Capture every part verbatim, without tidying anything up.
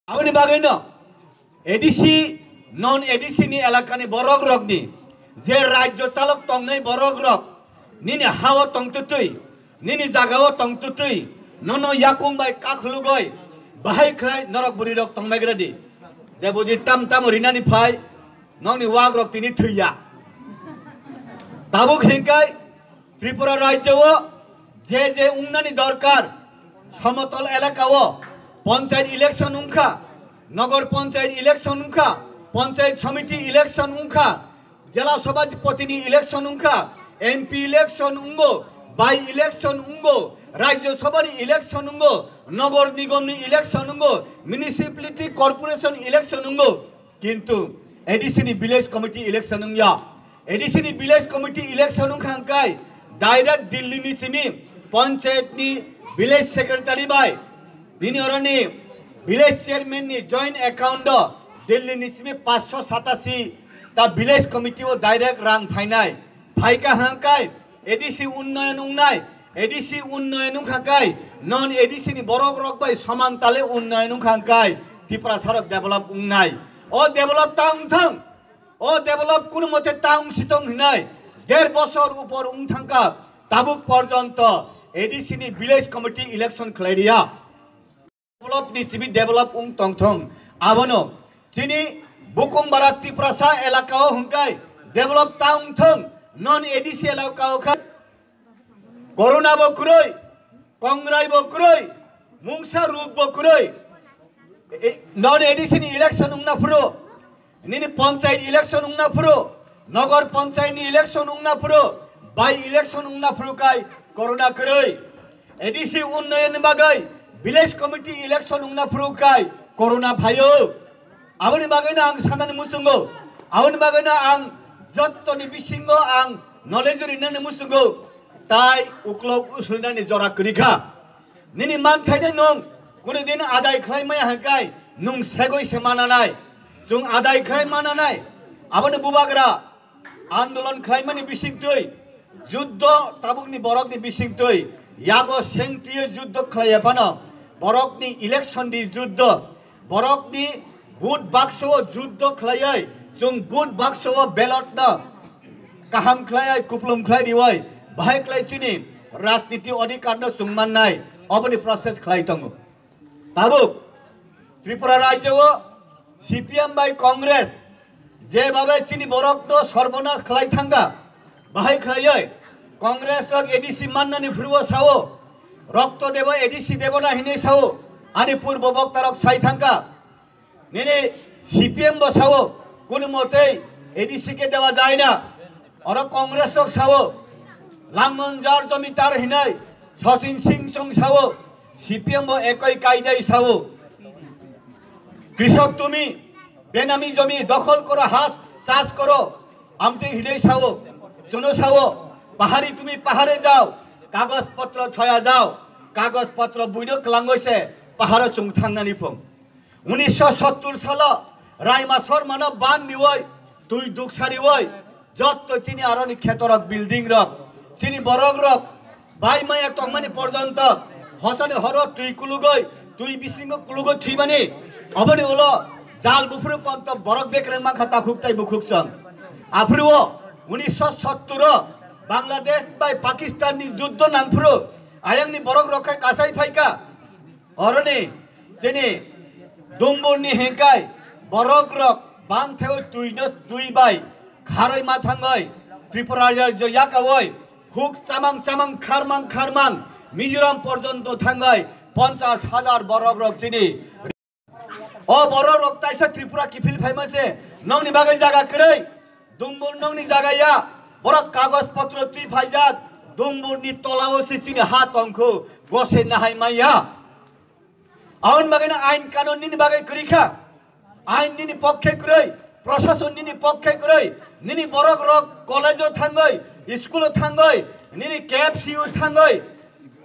Aboni bagwino A D C, non A D C ni elakani borokrokni je rajyo chalok tongnai borokrok, nini hao tongtwtwi, nini jagao tongtwtwi, nono yakung bai kakhulugoi bahai khlai norok bwrwirok tongmaigradi. Debojit tam tamo rinani phai, nokni wagrok tini thwiya. Tabuk hinkai Tripura rajyo o je je ungnani dorkar, somotol elaka o panchayat election wngkha, nogor panchayat election wngkha, panchayat samiti election wngkha, jela sabhapati ni election wngkha, M P election wngo, by election wngo, rajyo sabha ni election wngo, nogor nigom ni election wngo, municipality corporation election wngo. Kintu A D C ni village committee election wngya. A D C ni village committee election wngkha hwnkhe direct Delhi ni simi panchayat ni village secretary bai bini oroni village chairman ni joint account o Delhi ni simi paanch sho satashi ta village committee o direct rang phainai. Phaikha hwnkhe A D C unnoyon wngnai, A D C unnoyon wngkha kai, non A D C ni borok rok bai soman tale unnoyon wngkha kai, Tiprasa rok develop wngnai. O develop ta wngthong, o develop kunu mote ta wngsitong hinai, der bosor upor wngthangkha, tabuk porjonto A D C ni village committee election khlai riya. Develop ni simi develop wng tongthong. Abono chini Bukumbara Tiprasa elaka o hwnkhe develop ta wngthong, non A D C elaka o kha corona bo kwrwi, kongrai bo kwrwi, mungsa ruk bo kwrwi. E, non A D C ni election wngna phuru, nini panchayat election wngna phuru, nogor panchayat ni election wngna phuru, by election wngna phuru kai corona kwrwi. A D C unnoyon ni bagwi village committee election wngna phuru kai corona phaio. Aboni bagwino ang sanani muchungo, aboni bagwino ang jottoni bisingo ang knowledge rinani muchungo, tai uklok usulnani jora kwrwi kha. Nini manthaino nwng kunu din adai khlai maya hwnkhe nwng segwi se mananai. Chwng adai khlai mananai. Aboni bubagra andolon khlaimani bisingtwi, juddo tabukni borokni bisingtwi, yago sengtwiyo juddo khlaiya phano, borokni election di juddo, borokni vote bakso o juddo khlaiwi, chwng vote bakso o ballot no kaham khlaiwi, kuplum khlai riwi, bahai khlai chini rajniti odhikar no chwng mannai, oboni process khlai tongo. Tabuk Tripura rajyo o C P M bai Congress jebhabe chini borok no sorbonas khlai thangkha, bahai khlaiwi Congress rok A D C mannani phuru o sao, rokto debo A D C debo na hinwi sao, ani purbo bokta rok sai thangkha. Nini C P M bo sao, kunu motei A D C ke dewa jai na. Oro Congress rok sao, Langon jar jomitar hinai Sachin Singh chong sao, C P M bo ekoi kaidai sao. Krishok tumi, benami jomi dokhol koro, has chas koro, amte hinai sao, chuno sao, pahari tumi pahare jao, kagoj potro thoya jao, kagoj potro buino kwlangoi se paharo chwng thangnani phung. Unisho sottur salo Raima Sharmano ban diwi, twi duksa riwi, jotto chini aroni khetorok, building rok, chini borok rok bai maya tongmani porjonto hosani horo twi kulugoi, twi bisingo kulugoi thwimani, oboni ulo jal buphuru ponto borok bekreng mankha takhuk tai bukhuk chwng. Aphuru o unisho sottur o Bangladesh bai Pakistan ni juddo nangphuru ayangni borok rok khe kasai phaikha. Oroni chini dumburni hinkai borok rok bangtheo twi no twi bai kharoi ma thangoi Tripura rajyo yakawoi huk chamang chamang kharmang kharmang Mizoram porjonto thangoi ponchas hajar borok rok chini. O borok rok taisa Tripura kiphil phaima se nokni bagwi jaga kwrwi, dumbur nokni jaga ya, borok kagoj potro twi phaijak, dumburni tolao se chini ha tongkhu, gose nahai maya. Aboni bagwino ain kanun nini bagwi kwrwi kha. Ain nini pokkhe kwrwi, prosason nini pokkhe kwrwi, nini borok rok college o thangwi, school o thangwi, nini K F C o thangwi,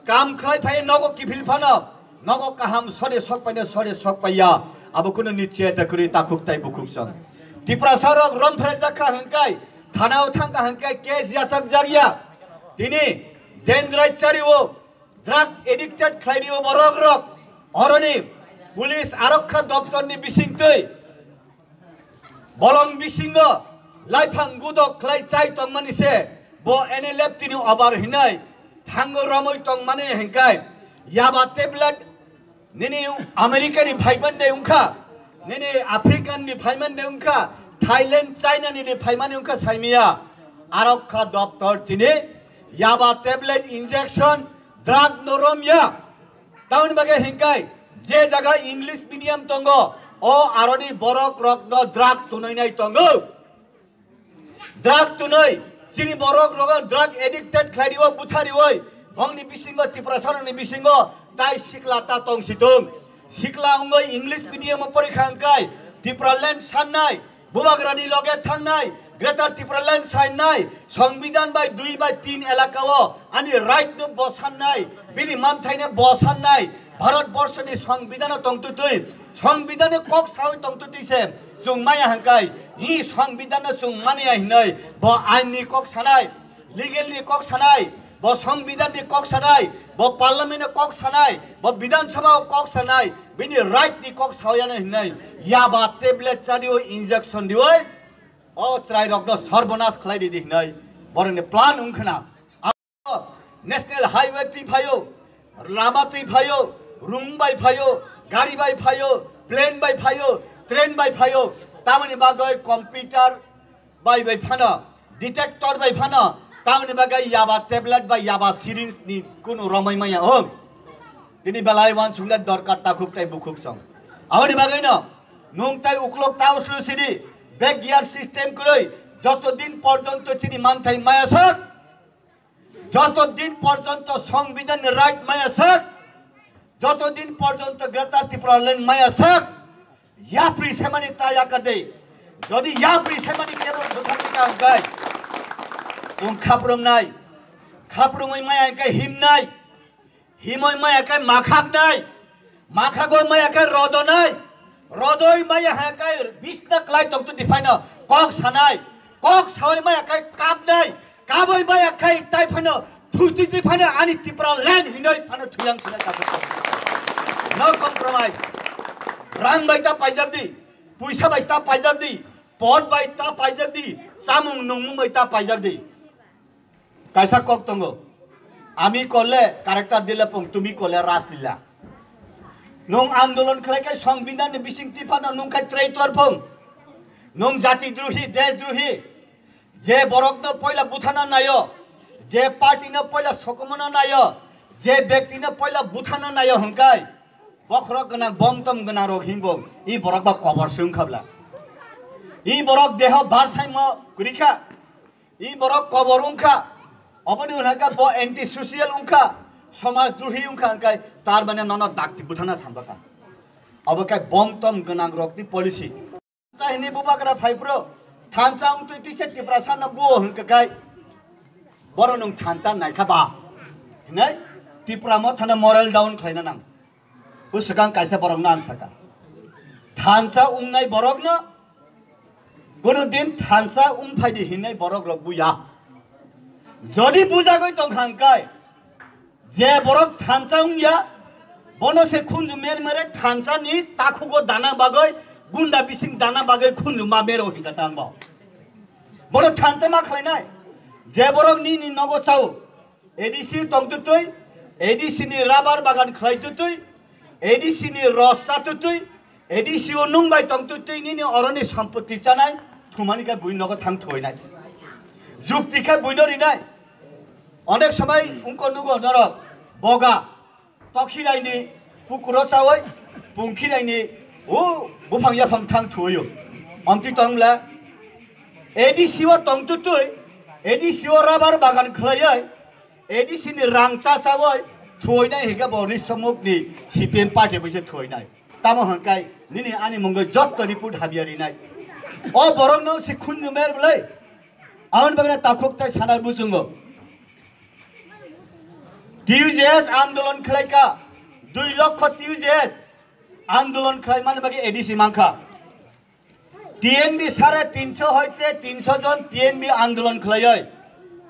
kam khlai phai nogo kiphil phano, nogo kaham sore sok paino sore sok paiya, abo kuno nicheta kwrwi takhuk tai bukhuk song. Tiprasa rok rom phre jakha hwnkai, thana o thangka hwnkai case yachak jakya. Tini dendrai chari o drug addicted khlai rio borok rok. Oroni Police arokha doptorni bisingtwi bolong bisingo laiphang gudok khlai chai tongmani se bo N L F tini obar hinai thango romwi tongmani hinkai yaba tablet nini America ni phaiman de wngkha, nini African ni phaiman de wngkha, Thailand, China ni de phaimani wngkha saimiya. Arokha doptor tini yaba tablet injection drug no romya. Tamoni bagwi hinkai je jaga English medium tongo, o aroni borok rokno drug tunui nai tongo. Drug tunui chini borok rogo drug addicted khlai rio, butha rioi, bongni bisingo Tiprasa rokni bisingo tai sikla ta tong situng. Sikla wngoi English medium o porikha hinkai Tipraland sannai, Bubagrani loge thangnai, Greater Tipraland sainnai, Songbidan bai dui bai tin elaka o ani right no bo sannai, bini manthai no bo sannai, Bharat Borso ni Songbidan o tongtutwi, Songbidan ni kok sawi tongtutwi se chwng maya hinkai, hi Songbidan no chwng mania hinoi bo ain ni kok sanai. Legal ni kok sanai, bo Songbidan ni kok sanai, bo Parliament ni kok sanai, bo Bidhan Sabha o kok sanai, bini right ni kok saoyano hinai, yaba tablet chadioi injection dioi, o chwrai rokno sorbonas khlai di di hinai, boroni plan wngkhna. Abo National Highway twi phaio, lama twi phaio, rung bai phaio, gari bai phaio, plane bai phaio, train bai phaio, tamoni bagwi computer bai bai phano, detector bai phano, tamoni bagwi yaba tablet bai yaba syringe ni kunu romwi maya hom. Tini belai wansukle dorkar takhuk tai bukhuk song. Aboni bagwi no, nung tai uklok ta uslu sidi, back gear system kwrwi, joto din porjonto chini manthai maya sak, joto din porjonto Songbidan ni right maya sak, joto din porjonto Greater Tipraland maya sak, yapri semani ta yakade. Jodi yapri semani kebo bwthangni ta hwnkhe, chwng khaprumnai, khaprumwi maya hwnkhe himnai, himwi maya hwnkhe makhaknai, makhagwi maya hwnkhe rodonai, rodoi maya hwnkhe bisna klai tongtwtwi phaino kok sanai, kok sawi maya hwnkhe kapnai, kaboi maya khai tai phano thwi twi twi phano ani Tipraland hinoi phano thuyang sinai kaboi. No compromise. Rang bai ta paijak di, puisa bai ta paijak di, pot bai ta paijak di, chamung nungmung bai ta paijak di. Kaisa kok tongo. Ami korle character dile pung, tumi korle raslila. Nung andolon khlai khai Songbidan ni bising twi phano nung khai traitor pung. Nung jati drohi, desh drohi. Je borokno poila buthana naio, je party no poila sokomona naio, je byakti no poila buthana naio hwnkhe, bokhorok gwnang, bongtom gwnang rok hinbo, i borok ba kobor se wngkha bla. I borok deho barsaimo kwrwi kha, i borok kobor wngkha, oboni hwnka bo anti social wngkha, somaj drohi wngkha hwnkhe, tar mane nono dakti buthana sambakha. Obo khe bongtom gwnang rokni policy. Thansa hini bubagra phai phro, thansa wng twi twi se Tiprasa no buo hwn kakai. Boro nung thansa naikha ba. Hinai Tipra mo thana moral down khlaina nang. Bwswkang kaisa borok no ang saka. Thansa wngnai borok no, bono din thansa wng phai di hinai borok rok buya. Jodi bujagoi tong khangkai, je borok thansa wngya, bono se khunju mer mere thansa ni takhugo dana bagoi, gunda bising dana bagoi khunju ma mero hinka tang bo. Bono thansa ma khlainai, je borok nini nogo chao, A D C tong tutui, A D C ni rubber bagan khlai tutui, A D C ni ros cha tutui, A D C o nung bai tong tutui nini oroni sampoti chanai, thumani khe bui nogo thang thuinai. Jukti khe bui no rinai. Onek samai ungko nugo norok boga, tokhirai ni pukuro chawi, pungkhirai ni o buphang yaphang thang thuio. Omti tong le A D C o tong tutui, A D C o rubber bagan khlaioi, A D C ni rang cha chawi thuinai hingke bo risomuk ni C P M party bai se thuinai. Tamo hwnkai nini ani mungwi jotto report habya rinai. O borok no se khunju mer bwlai. Aboni bagwi takhuk tai sana buchungo. T U J S andolon khlaika, dui lokho T U J S andolon khlai mani bagwi A D C mankha. T N B sare tinso hoite tinso jon T N B andolon khlaioi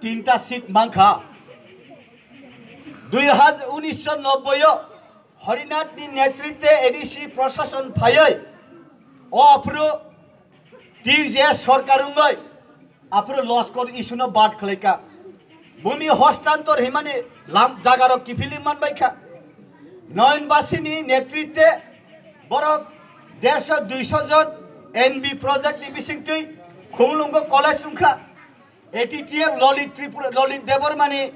tinta seat mankha. Dui hajar unisho nobboi o Harinath ni netritwe A D C prosason phaiwi o aphuru T U J S sorkar wngwi aphuru loskor issue no bad khlaikha. Bumi hostantor himani lam jagarok kiphilwi manbaikha. Noyonbasi ni netritwe borok derso duiso jon N B project ni bisingtwi Khumulwngo college wngkha. A T T F Lalit Tripura, Lalit Debbarma ni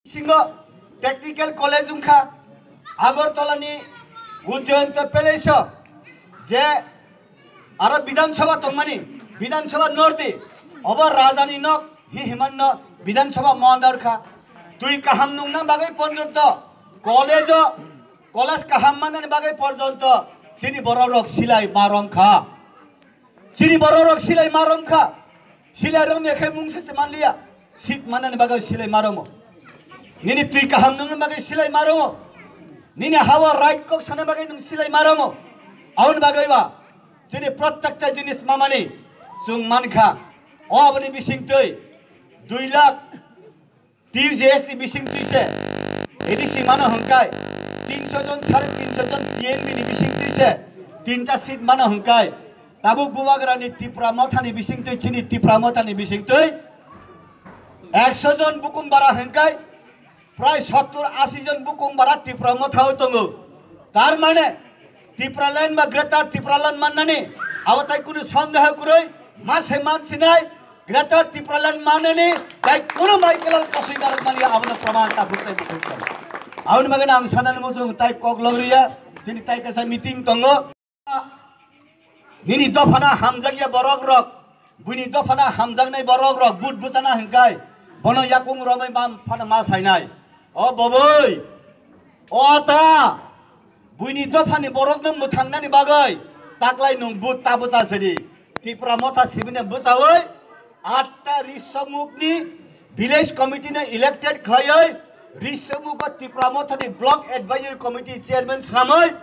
bisingo technical college wngkha, Agartala ni Ujjayanta Palace o je aro Bidhan Sabha tongmani, Bidhan Sabha nordi, obo Raja ni nok hi himanno Bidhan Sabha mandar kha. Twi kaham nungna bagwi porjonto college o, college kaham manani bagwi porjonto chini borok rok silai marom kha. Chini borok rok silai marom kha. Silai romya khe mungsa se manliya. Seat manani bagwi silai maromo. Nini twi kaham nungni bagwi silai maromo. Nini hawa right kok sana bagwi nung silai maromo. Aboni bagwi ba chini prottekta jinis mamani chwng mankha. O aboni bisingtwi dui lakh T U J S ni bisingtwi se A D C mano hwnkai, tinso jon, sare tinso jon T N B ni bisingtwi se tinta seat mano hwnkai, tabuk Bubagra ni Tipra Motha ni bisingtwi, chini Tipra Motha ni bisingtwi ekso jon bukum bara hwnkai, prai sottur ashi jon bukum bara Tipra Motha o tongo. Tar mane Tipraland ba Greater Tipraland mannani abo tai kunu sondeho kwrwi, ma se mansinai Greater Tipraland mannani tai kunu Michael Kosoi narwk mani abono proman tabuk tai bwkhak tongo. Aboni bagwi ang sanani muchung tai kok logriya, chini tai kaisa meeting tongo. Nini dophana hamjakya borok rok, buini dophana hamjaknai borok rok but bwchana hwnkai bono yakung romwi bam phano ma sainai. O boboi, o ata, buini dophani borokno mwthangnani bagwi taklai nwng but ta bwcha sidi. Tipra Motha sibini bwchawi atta Risomukni village committee no elected khlaiwi Risomuko Tipra Mothani block advisory committee chairman swnamwi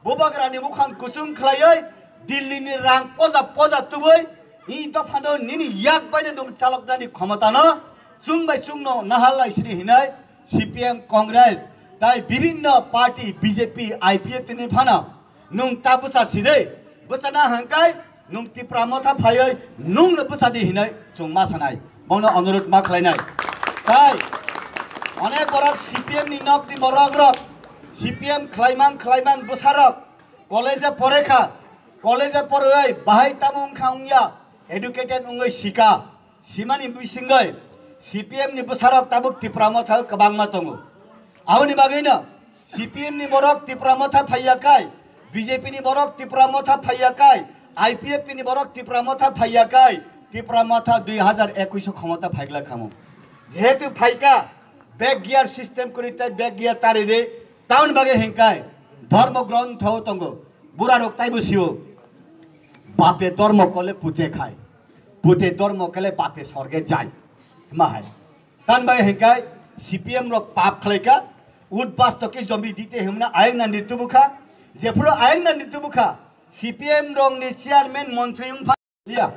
Bubagrani bukhang kuchung khlaiwi Delhi ni rang poja poja tubui i dophano nini yak baino nwng chaloknani khomotano chwng bai chwngno nahal lai sidi hinwi C P M, Congress tai bibinno party B J P, I P F T ni phano nwng ta bwcha sidi bwchana hwnkai nwng Tipra Motha phaiwi nwngno bwchadi hinwi chwng ma sanai, bono onurut ma khlainai. Tai onek borok C P M ni nokni borok rok, C P M khlaimang khlaimang bwsarok college-o porekha, college-o poroi bahai tamo wngkha wngya, educated wngwi sika, simani bisingwi C P M ni bwsarok tabuk Tipra Motha kwbangma tongo. Aboni bagwino C P M ni borok Tipra Motha phaiya kai, B J P ni borok Tipra Motha phaiya kai, I P F T ni borok Tipra Motha phaiya kai, Tipra Motha dui hazar ekush o khomota phaigla khamu. Jehetu phaika, back gear system kwrwi tai back gear tari di, tamoni bagwi hinkai dhormo grontho tongo, burarok taibo sio, bape dhormo kole pute khai, pute dhormo kole bape sorge jai, ma hai. Tan bai hinkai C P M rok pap khlaika, ut basto ke jomi dite himna ayang nandi tubukha, jephuru ayang nandi tubukha, C P M rok ni chairman montri wngpha liya.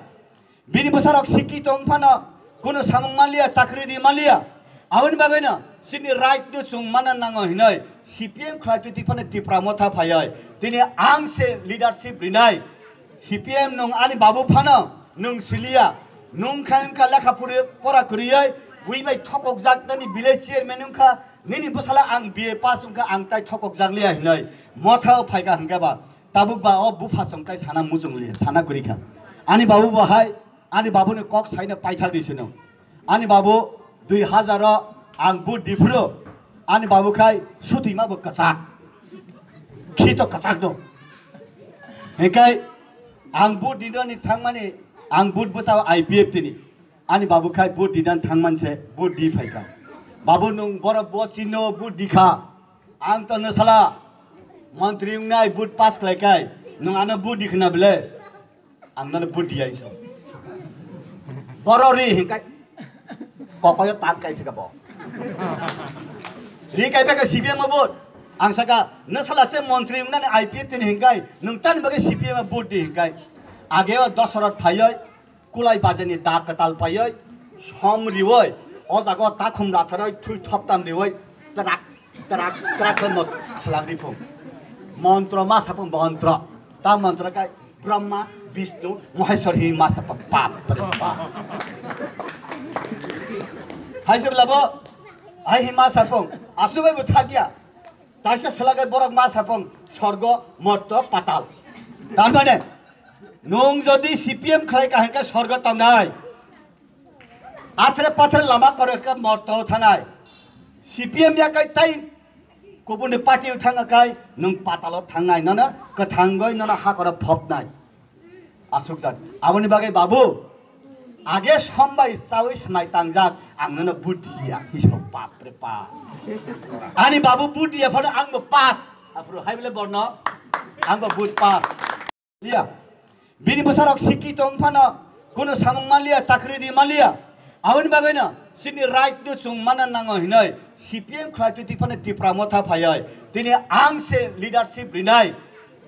Bini bwsarok sikito wngphano kunu samung manliya, chakri di manliya. Aboni bagwino chini right no chwng mana nango hinoi C P M khlai twi phano Tipra Motha phaioi. Tini ang se leadership rinai. C P M nwng ani babu phano nwng siliya. Nwng kha wngkha lekha puri pora kwrwioi bui bai thokokjak nani village chairman wngkha. Nini bwsala ang B A pass wngkha, ang tai thokokjak liya hinoi Motha o phaika hwnkhe ba. Tabuk ba o bupha song tai sana muchung liya, sana kwrwi kha. Ani babu bo hai, ani babuni kok saino paithak di sino. Ani babu dui hazar o ang but di phuru, ani babu khai sutwi ma bo kwchak. Khito kwchak do. Hikai ang but di do ni thangmani, ang but bwsa I P F T ni. Ani babu khai but di dan thangman se, but di phaika. Babu nwng borok bo chino but di kha. Ang to nwsala montri wngnai but pass khlai kai, nwng ano but di khna bele. Ang nono but di ai so. Boro ri hinkai. Kokoyo tang kai phika bo. Ri kai phika C P M o but. Ang saka nwsala se montri wngnani I P F T ni hinkai, nwng tani bagwi C P M o but di hinkai. Age o Dosarot phaioi, kulai bajani da kwtal paioi, som rioi, o jaga o takhum ratharoi, thui thoptam rioi, trak Trak trak khe mot selak di phung. Montro ma sapung montro. Ta montro kai Brahma, Vishnu, Maheshwar hi ma sapung pap pre pap. Hai se labo, hai hi ma sapung. Asu bai bu thakya. Taisa selagai borok ma sapung sorgo, morto, patal. Tar mane, nung jodi C P M khlai ka hengke sorgo tongnai. Athre pathre lama kore ke morto thanai. C P M ya kai tai kubuni party thanga kai nung patalo thangnai, nono kwthangoi nono hakoro phopnai. Asukjak. Aboni bagwi babu, age sombai chawi smai tangjak, ang nono vote diya, hisab bapre pa. Ani babu vote diya phano ang bo pass. Aphuru hai bole borno, ang bo vote pass. Liya. Bini bwsarok sikki tong phano, kuno samung maliya, chakri di maliya. Aboni bagwino chini right no chwng mana nango hinoi C P M khlai twi phano Tipra Motha phaioi. Tini ang se leadership rinai.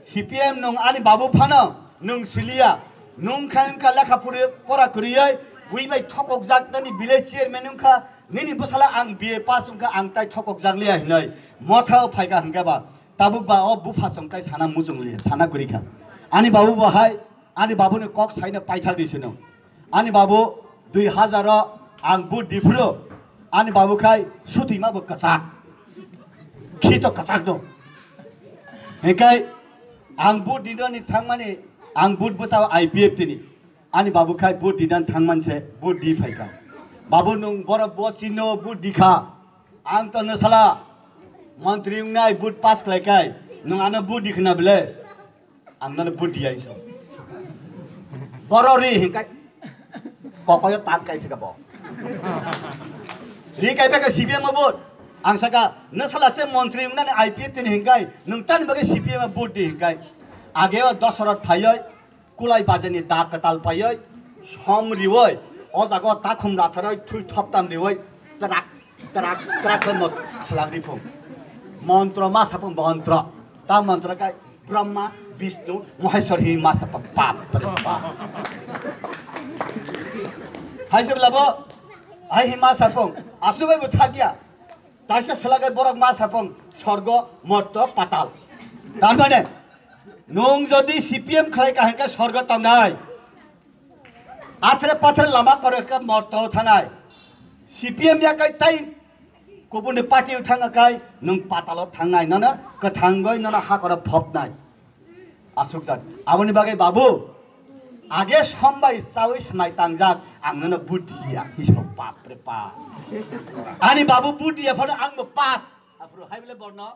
C P M nung ani babu phano nung siliya. Nung kha wngkha lekha puri pora kwrwioi, bui bai thokokjak nani village chairman wngkha, nini bwsala ang B A pass wngkha, ang tai thokokjak liya hinoi. Motha o phaikha hwnkhe ba. Tabuk ba o bupha song tai sana muchung li, sana guri kha. Ani babu bo hai, ani babu ni kok saino paithak di sino. Ani babu dui hazar o ang bu diphro, ani babu khai sutima bo kwchak. Khito kwchak do. Hikai ang bu dino ni thangmani, ang bu bwsa I P F T ni. Ani babu khai bu didan thangman se bu di phaikha. Babu nung borok bo sino bu di kha. Ang to no sala. Montri wngnai vote pass khlai kai. Nwng ano vote di khna bele. Ang no vote di ai so. Boro ri hinkai. Kokoyo tak kai phika bo. Ri kai phika C P M vote. Ang saka no sala se montri wngnani I P F T ni hinkai. Nwng tani bagwi C P M vote di hinkai. Age o Dosarot phaioi. Kulai bajani da kwtal paioi, som rioi, o jaga o takhum ratharoi, thui thoptam rioi, trak, trak, trak khe mot selak riphung. Montro ma sapung montro. Ta montro kai Brahma, Vishnu, Maheshwar hi ma sapung pap, pap, pap. Hai se labo, hai hi ma sapung, asu bai bo thakya. Taisa selagai borok ma sapung sorgo, morto, patal. Tar mane, nung jodi C P M khlai ka hengke sorgo tongnai. Athre pathre lama kore ke morto thanai. C P M ya kai tai kubuni party thanga kai nung patalo thangnai, nono kwthangoi nono hakoro phopnai. Asukjak. Aboni bagwi babu, age sombai chawi smai tangjak, ang nono vote diya, hisab bapre pa. Ani babu vote diya phano ang bo pass. Aphuru hai bole borno.